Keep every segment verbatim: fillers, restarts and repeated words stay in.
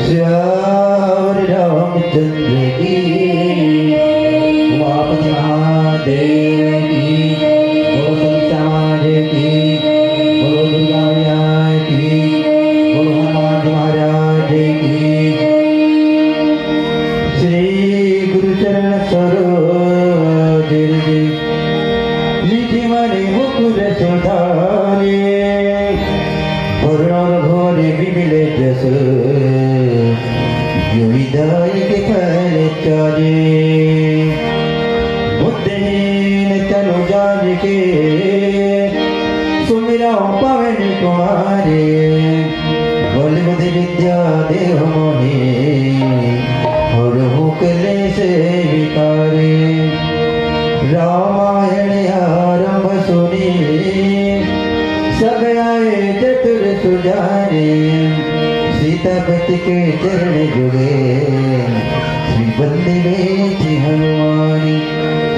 श्यावर रामचंद्र की, उमापति महादेव की, बोलो संत समाज की, बोलो दुर्गा मैया की, बोलो हनुमान जी महाराज की। श्री गुरु चरण सरोज रज, निधि मणि मुकुर सुधारी। भुवर भुवर विमल जस, जो विधायक फल चारि। बुद्धिहीन तनु जानिके, सुमिरौं पवन कुमारि। बल बुद्धि विद्या देहु मोहि, हरहु कलेस विकारि। रामायण आरंभ सुनि, सब आए चतुर सुजाने। सीतापति के चरण जुगे, श्री बंदी बेच हनुमानी।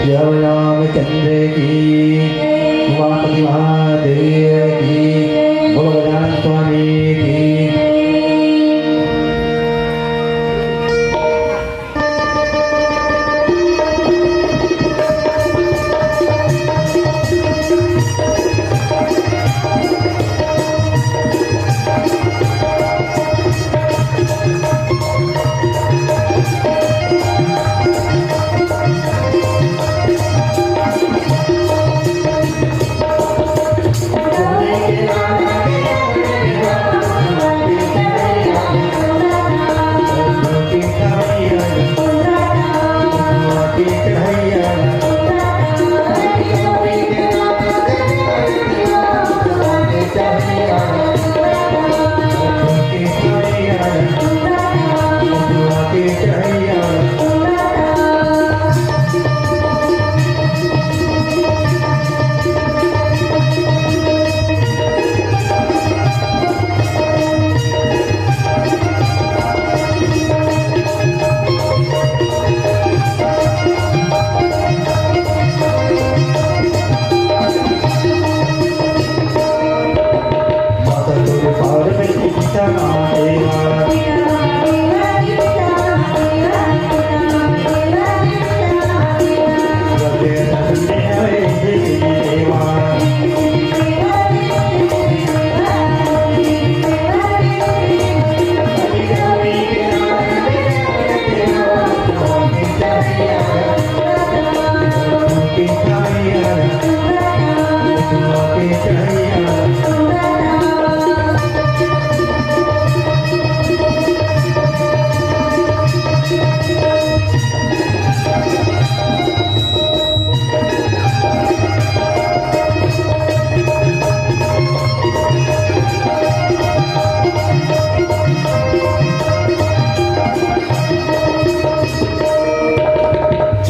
श्याम रामचंद्र की, उमापति महादेव की, बोलो गजानन स्वामी की।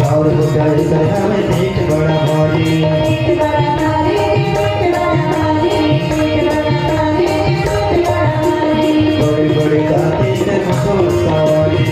चाउर कुटाई करे हमें पीठ बड़ा भारी। बड़ी बड़ी दाती से मसोता वाली।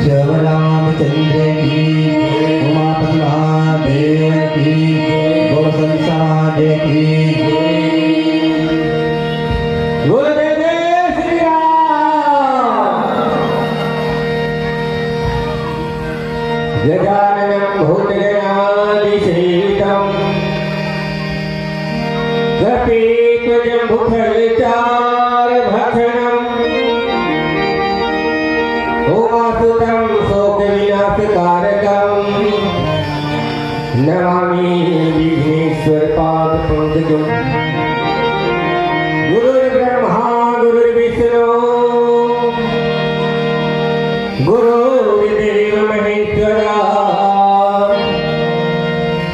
श्याम रामचंद्र की, उमापति महादेव की, बोल संत समाज की। बोल जय जय श्री राम। गजाननं भूतगणादिसेवितं कपित्थजम्बूफलचारुभक्षणं उमासुतं शोकविनाशकारकं नमामि विघ्नेश्वरपादपङ्कजम्। गुरुर्ब्रह्मा गुरुर्विष्णु गुरुर्देव महेश्वरा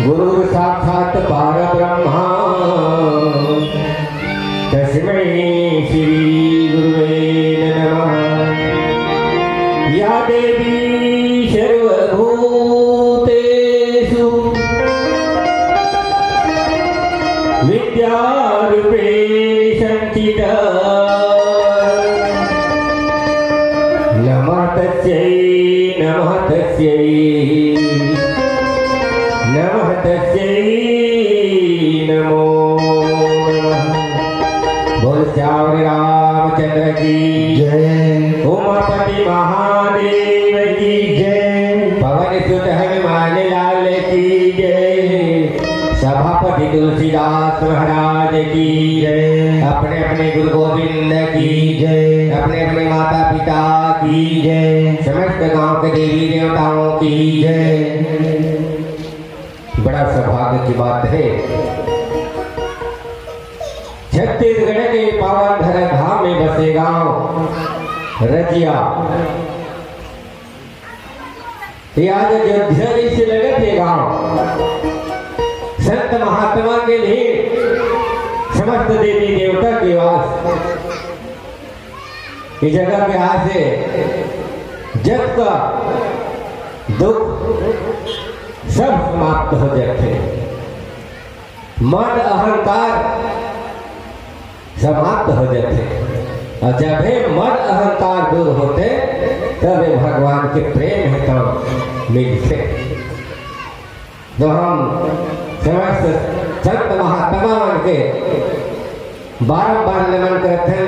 गुरुर्साक्षात् परब्रह्मा तस्मै श्री गुरुवे नमः। या देवी सर्वभूते तस्यै नमः, तस्यै नमो नमः। बोल सियावर रामचंद्र की जय। उमापति महादेव की जय। पवन सुत हनुमान लाल की जय। सभापति तुलसीदास महाराज की जय। अपने अपने गुरु गोविंद की जय। अपने अपने माता पिता की जय। समस्त गांव के देवी देवताओं की जय। बड़ा सौभाग्य की बात है, छत्तीसगढ़ के पावन धरा धाम में बसे गांव रजिया। ये आज अयोध्या जैसे लगत हे गांव। संत महात्मा के लिए समस्त देवी देवता के वास। ये जगह पे आए से जग का दुख सब समाप्त हो जाते। मद अहंकार समाप्त हो जाथे। और जब हे मद अहंकार दूर होथे, तब हे भगवान के प्रेम हे तो मिलथे। तो हम समस्त संत महात्मा मन के बारंबार नमन करथन,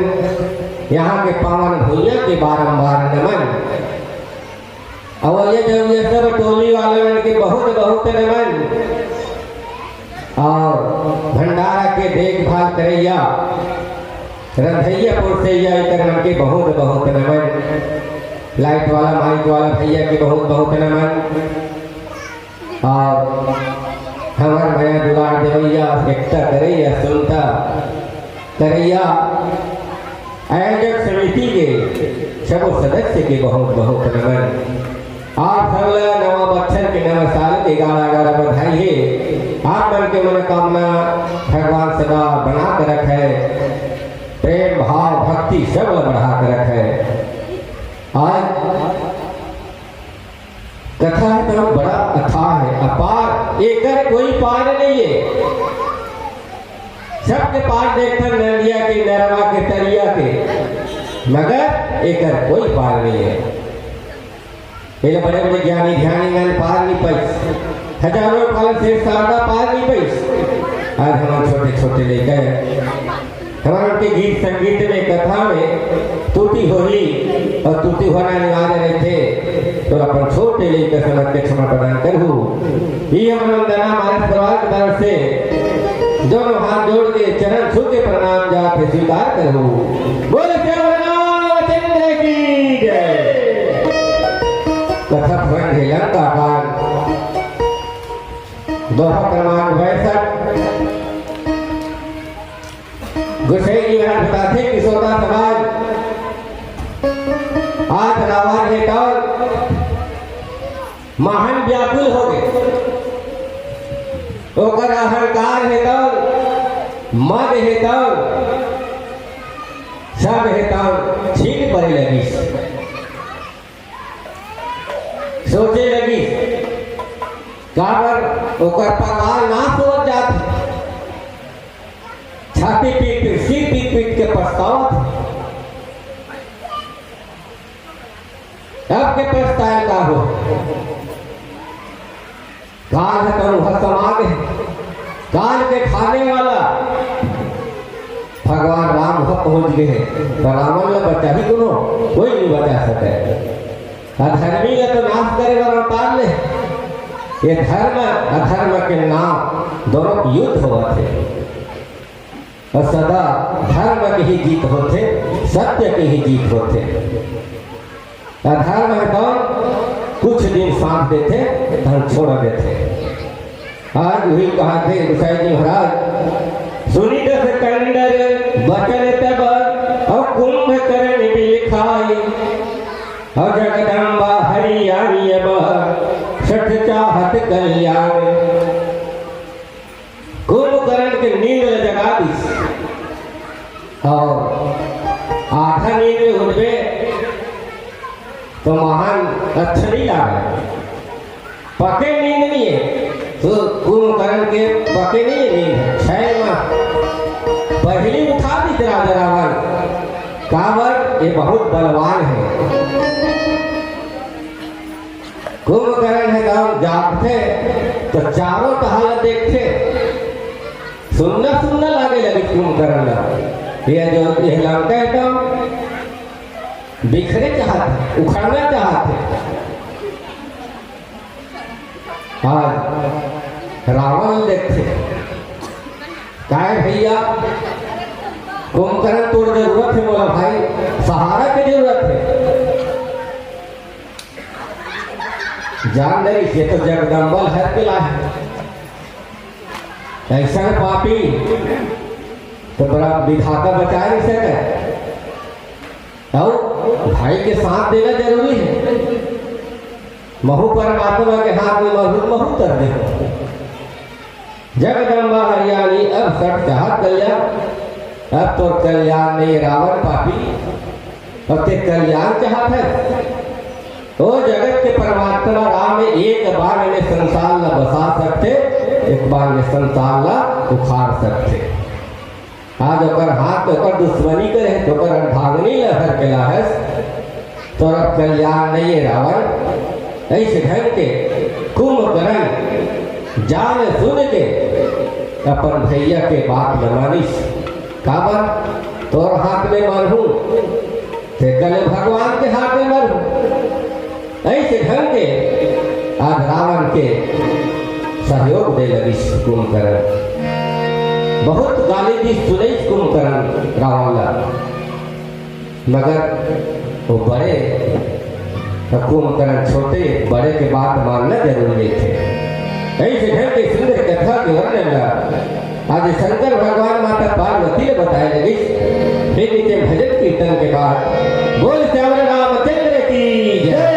यहाँ के पावन भुइयां के बारंबार नमन। अउ ये जो ये सब टोली वाले मन के बहुत बहुत नमन, और भंडारा के देखभाल करैया, रंधैया परोसैया, एकर मन के बहुत बहुत नमन, लाइट वाला माइक वाला भैया के बहुत बहुत नमन, और हमर मया दुलार देवैया, एकता करैया, सुनता करैया आयोजक समिति के सबो सदस्य के बहुत बहुत नमन। आप सब ला नवा बछर के, नवा साल के गाड़ा गाड़ा बधाई हे। आप मन के मनोकामना भगवान सदा बना के रखे, प्रेम भाव भक्ति सब ला बढ़ा के रखे। आज कथा हे तो बड़ा अथाह हे, अपार, एकर कोई पार नहीं हे। सबके पार देखथन नदिया के, नरवा के, तरिया के, मगर एकर कोई पार नहीं हे। एला बड़े बड़े ज्ञानी ध्यानी मन पार नहीं पाइस, हजारों काल से शारदा पार नहीं पाइस। आज हमन छोटे छोटे लइका हे, हमर के गीत संगीत में, कथा में त्रुटि होही और त्रुटि होना अनिवार्य रहिथे, तो अपन छोटे लइका समझ के क्षमा प्रदान करहू। ये हमर वंदना मानस परिवार के तरफ से, दोनों हाथ जोड़ के चरण छू के प्रणाम जात हे, स्वीकार करहू। बोल श्री रामचंद्र की जय। कथा प्रसंग हे लंका कांड, दोहा क्रमांक बासठ। गोसाई जी महाराज बताथे कि श्रोता समाज, आज रावण हे तौन महान व्याकुल हो गए, ओकर अहंकार हे तौन, मद हे तौन, सब हे तौन छीन परे लगिस। सोचे लगिस, काबर ओकर परिवार नाश होत जात हे। छाती पीट पीट, सिर पीट पीट के पछतावत हे। अब के पछताए का हो? काल ह तनु ह समा गे, काल के खाने वाला भगवान राम ह पहुंच गे हे, त रावण ला बचाही कोनो? कोई नहीं बचा सके। अधर्मी ला तो नाश करे बर अवतार ले। ये धर्म अधर्म के नाम दोनों युद्ध होवत हे। अउ सदा धर्म के ही जीत होथे, सत्य के ही जीत होथे। अधर्म हे तौन कुछ दिन साथ देथे, तहन छोड़ देथे। आज उही कहाथे गोसाई जी महाराज, सुनि दस कंडर बचन तब, अउ कुंभकर्ण बिलखाई, अउ जगदम्बा हरि आनी अब, सठ चाहत कल्याण। कुंभकर्ण के नींद ल जगा दिस। अउ आधा नींद में उठबे तो महान अच्छा नहीं लागे। पके नींद नहीं हे, तो कुंभकर्ण के पके नहीं हे नींद हे। छह माह पहली उठा दिस राजा रावण, काबर ये बहुत बलवान हे। कुंभकर्ण हे त जागथे त चारों तहा ल देखथे। सुन्ना सुन्ना लागे लगिस कुंभकर्ण ला। ये जो ये लंका हे त बिखरे चाहत हे, उखड़ना चाहत हे। आज रावण देखथे, काय भैया, कुंभकर्ण तोर जरूरत हे मोला भाई, सहारा के जरूरत हे। जान नहीं, ये तो जगदम्बा हर के लाए। ऐसा पापी तो बड़ा विधाता बचा नहीं सके। अउ भाई के साथ देना जरूरी हे। महू परमात्मा के हाथ में महू, महू कर दे। जगदम्बा हरियाणी अब सट चाहत कल्याण, अब तोर कल्याण नहीं रावण पापी, अब ते कल्याण चाहत हे। ओ जगत के परमात्मा राम एक बाण में संसार ला बसा सकथे, एक बाण में संसार ला उखाड़ सकथे। आज ओकर हाथ ओकर दुश्मनी करे हे, ओकर अर्धांगिनी ल हर के लाहस, तोर अब कल्याण नहीं हे रावण। ऐसे ढंग के कुंभकर्ण जान सुन के अपन भैया के बात ल मानिस। काबर तोर हाथ में मरहूं, ते कले भगवान के हाथ में मरहूं। ऐसे ढंग के आज रावण के सहयोग दे लगिस कुंभकर्ण। बहुत गाली दी सुनइस कुंभकर्ण रावण ला, मगर वो बड़े, कुंभकर्ण छोटे, बड़े के बात मानना जरूरी नहीं थे। ऐसे ढंग के सुंदर कथा के वर्णन ला आज शंकर भगवान माता पार्वती ने बताए लगिस। फिर नीचे भजन कीर्तन के बाद बोल श्याम रामचंद्र की जय।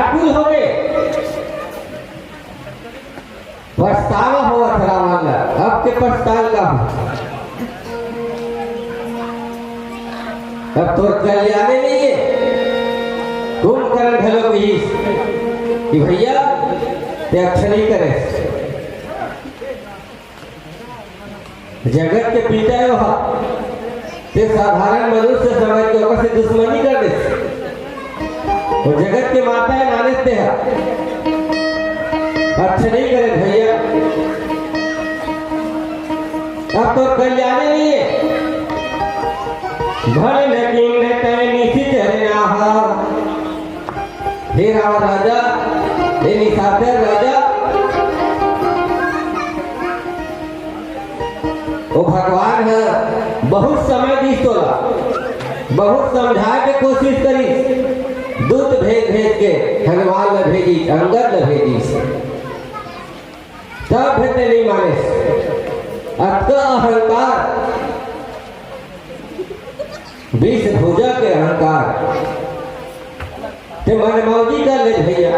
व्याकुल होगे। पछतावा होवत रावण ला, अब के पछताल का हो? अब तोर कल्याणे नइ हे। कुंभकर्ण घलो कहिस कि भइया, ते अच्छा नइ करे। जगत के पिता हे ओहा, ते साधारण मनुष्य समझ के ओकर से दुश्मनी कर देस। वो जगत के माता हे, माने ते हा। अच्छा नइ करे भइया। अब तोर कल्याणे नइ हे। भले न कीन्हे तैं निशिचर आहार। हे रावण राजा, हे निशाचर राजा, वो भगवान ह बहुत समय दीस तोला, बहुत समझाए के कोशिश करिस, दूत भेज भेज के हनुमान ल भेजिस, अंगद ल भेजिस, तब भी ते नइ मानिस। अतका अहंकार, विष भुजा के अहंकार। ते मनमौजी कर ले भइया,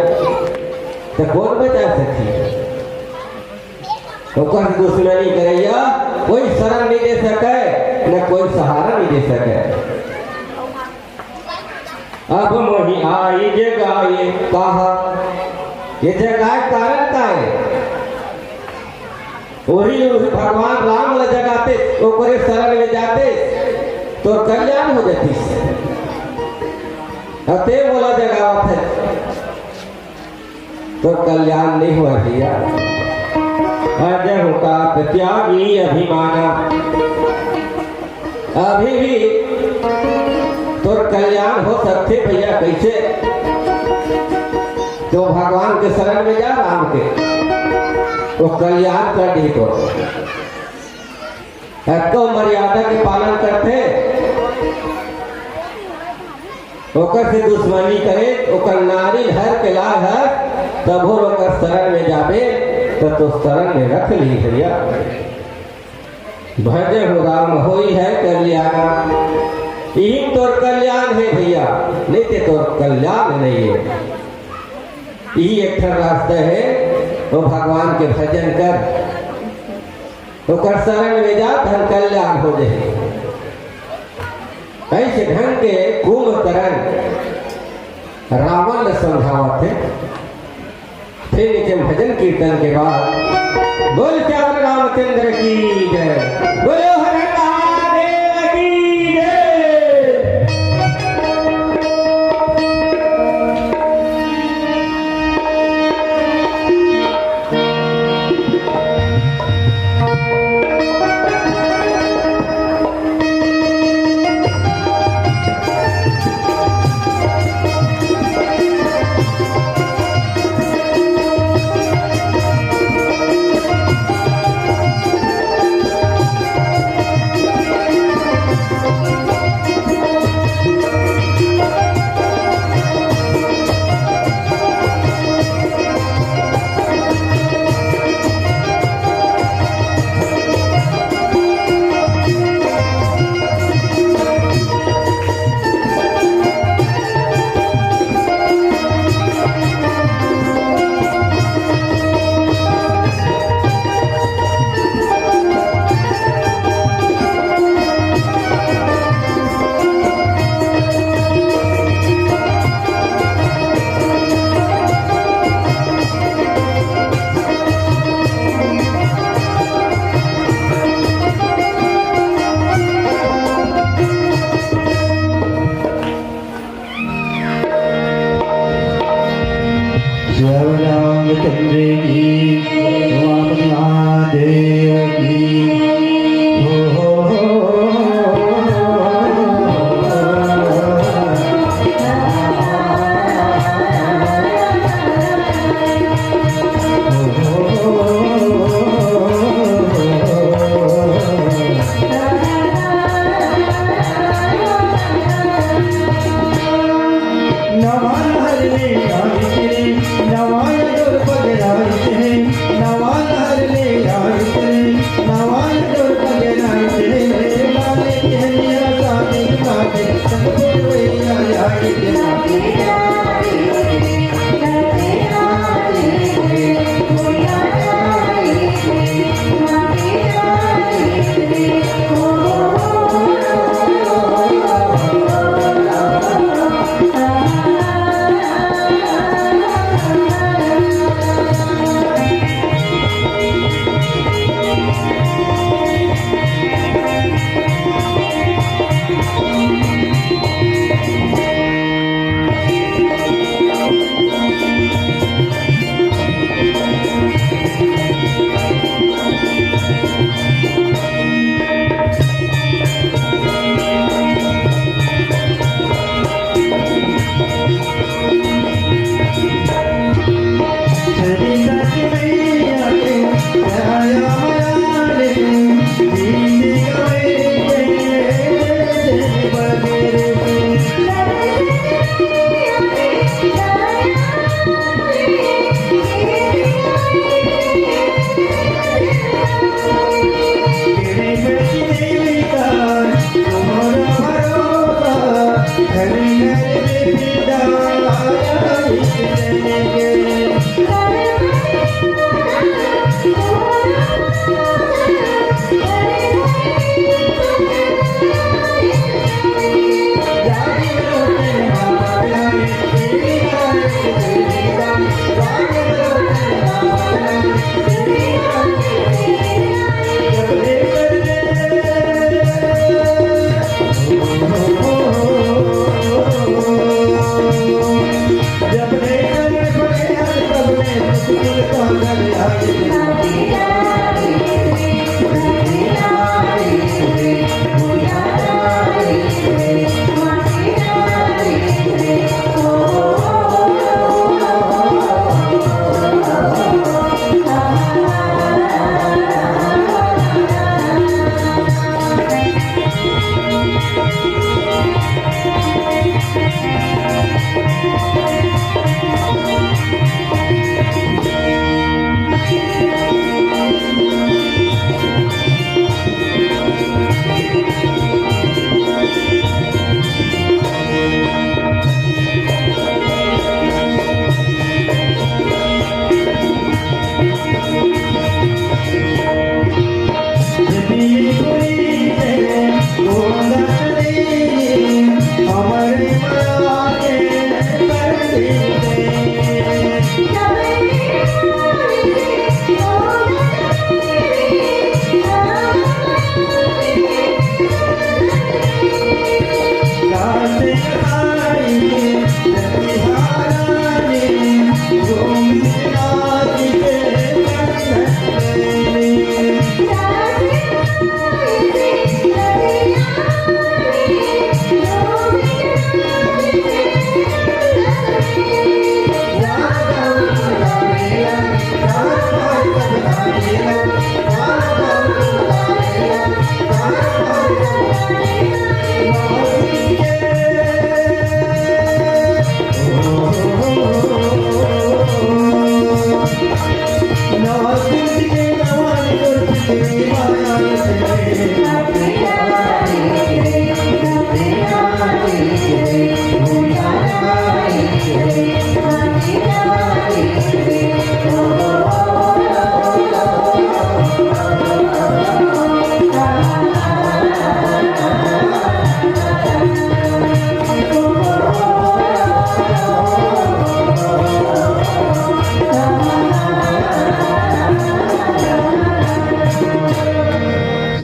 ते कोन बचा सकही? ओकर दुश्मनी करइया कोई शरण नइ दे सकय, न कोई सहारा नइ दे सकय। अब मोहि आइ जगाए कहा, ये जगाए कारण का हे? वही, वही भगवान राम ल जगाते, ओकरे शरण में जाते, तो कल्याण हो जातिस। अते मोला जगावत हे, तो कल्याण नइ होय भइया। अजहु तात त्यागी अभिमाना। अभी भी तोर कल्याण हो सकथे भइया। कइसे? तो भगवान के शरण में जा, राम के, वो कल्याण कर दी। तो अतको मर्यादा के पालन करथे, ओकर से दुश्मनी करे, ओकर नारी हर के लाय हर, तभो ओकर शरण में जाबे, त तो शरण में रख ली भइया। भजहु राम होई है कल्याण। इही तोर कल्याण हे भइया, नइ ते तोर कल्याण नइ हे। इही एक ठन रास्ता हे, वो भगवान के भजन कर, ओकर शरण में जा, धन कल्याण हो जाही। अइसे ढंग के कुंभकर्ण रावण ल समझावत हे। फिर नीचे भजन कीर्तन के बाद बोल सियावर रामचंद्र की जय, बोलो हर हर महादेव की जय। श्याम रामचंद्र की, उमापति महादेव की। हो, हो, हो, हो। नवा नहर ले आइस रे, नवा अजोर पगराइस रे, नवा नहर ले आइस रे,